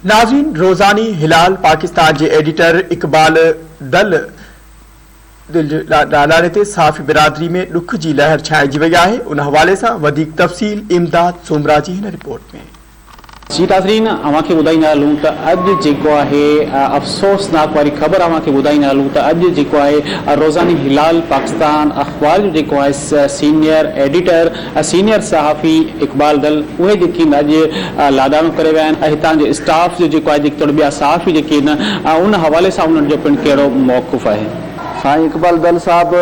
ناظرين روزاني هلال پاڪستان جي ايڊيٽر اقبال دل دل جي لاڏاڻي تي صحافي برادري ۾ ڏک جي لهر ڇانئجي وئي آهي ان حوالي سان وڌيڪ تفصيل امداد سومرا جي هن رپورٽ ۾. جي ناظرين اوهان کي ٻڌائيندا هلون ته اڄ جيڪو آهي افسوسناڪ واري خبر اوهان کي ٻڌائيندا هلون ته اڄ جيڪو آهي روزاني هلال پاڪستان اخبار جو جيڪو آهي سينيئر ايڊيٽر سينيئر صحافي اقبال دل اهي جيڪي آهن اڄ لاڏاڻو ڪري ويا آهن ۽ هتان جي اسٽاف جو جيڪو آهي جيڪي توڙي ٻيا صحافي جيڪي آهن ان حوالي سان انهن جو پڻ ڪهڙو موقف آهي. سائين اقبال دل صاحب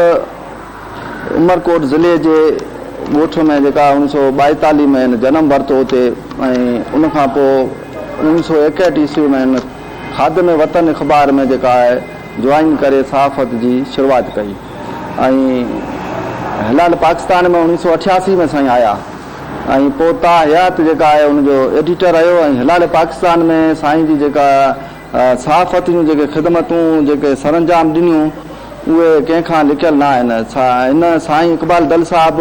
عمرڪوٽ ضلعي جي ڳوٺ ۾ جيڪا اوڻيھ سو ٻائيتاليھ ۾ هن جنم ورتو اتي ۽ ان کان پوء اوڻيھ سو ايڪهٺ عيسوي ۾ هن خادم وطن اخبار ۾ جيڪا آهي جوائن ڪري صحافت جي شروعات ڪئي ۽ هلال پاڪستان ۾ اوڻيھ سو اٺياسي ۾ سائين آيا ۽ پوء تا حيات جيڪا آهي ان جو ايڊيٽر رهيو ۽ هلال پاڪستان ۾ سائين جي جيڪا صحافت جون جيڪي خدمتون جيڪي سرانجام ڏنيون اهي ڪنهن کان لڪيل نه آهن. هن سائين اقبال دل صاحب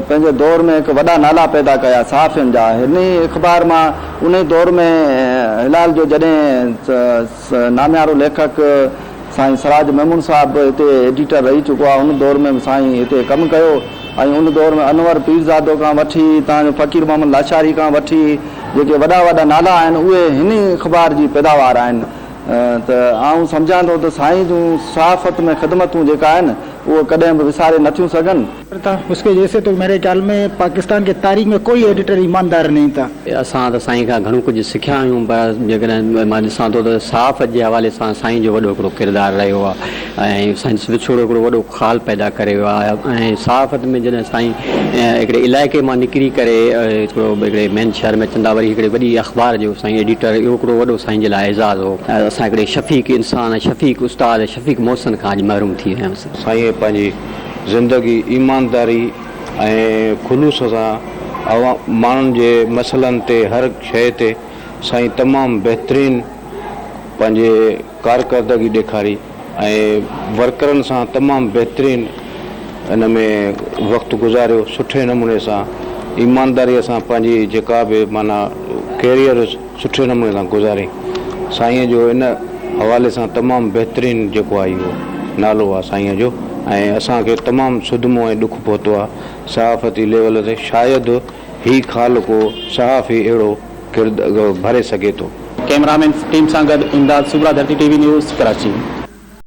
پنهنجي دور ۾ هڪ وڏا نالا پيدا ڪيا صحافين جا. هن ئي اخبار مان انهي دور ۾ هلال جو جڏهن ناميارو ليکڪ سائين سراج ميمڻ صاحب به هتي ايڊيٽر رهي چڪو آهي ان دور ۾ به سائين هتي ڪم ڪيو ۽ ان دور ۾ انور پيرزادو کان وٺي تان جو فقير محمد لاشاري کان وٺي جيڪي وڏا وڏا نالا آهن اهي هن ئي اخبار جي پيداوار آهن ته آئون سمجهان ٿو ته سائين جون صحافت ۾ خدمتون جيڪا آهن اهي ڪڏهن به وساري نٿيون سگهن. تھا اس ڪي جيسي تو ميري خيال ۾ پاڪستان ڪي تاريخ ۾ ڪوئي ايڊيٽر ايماندار نھين تھا. اسان ته سائين کان گهڻو ڪجهه سکيا آهيون پر جيڪڏهن مان ڏسان ٿو ته صحافت جي حوالي سان سائين جو وڏو هڪڙو ڪردار رهيو آهي ۽ سائين وڇوڙو هڪڙو وڏو خال پيدا ڪري ويو آهي ۽ صحافت ۾ جڏهن سائين هڪڙي علائقي مان نڪري ڪري هڪڙو هڪڙي مين شهر ۾ اچن ٿا وري هڪڙي وڏي اخبار جو سائين ايڊيٽر اهو هڪڙو وڏو سائين جي لاء اعزاز هو اسان هڪڙي شفيق انسان شفيق استاد شفيق محسن کان اڄ محروم ٿي ويا آهيون. سائين پنهنجي زندگي ايمانداري ۽ خلوص سان عوام ماڻهن جي مسئلن تي هر شيء تي سائين تمام بهترين پنهنجي ڪارڪردگي ڏيکاري ۽ ورڪرن سان تمام بهترين ان ۾ وقت گذاريو سٺي نموني سان ايمانداري سان پنهنجي جيڪا به معنيٰ ڪيريئر سٺي نموني سان گذاري سائين جو ان حوالي سان تمام بهترين جيڪو آهي اهو نالو آهي سائين جو ۽ اسان کي تمام صدمو ۽ ڏک پهتو آهي صحافتي ليول تي شايد هي خال ڪو صحافي اهڙو ڪرد ڀري سگهي ٿو. ڪئميرامين ٽيم سان گڏ Imdad Soomra Dharti T V news Karachi.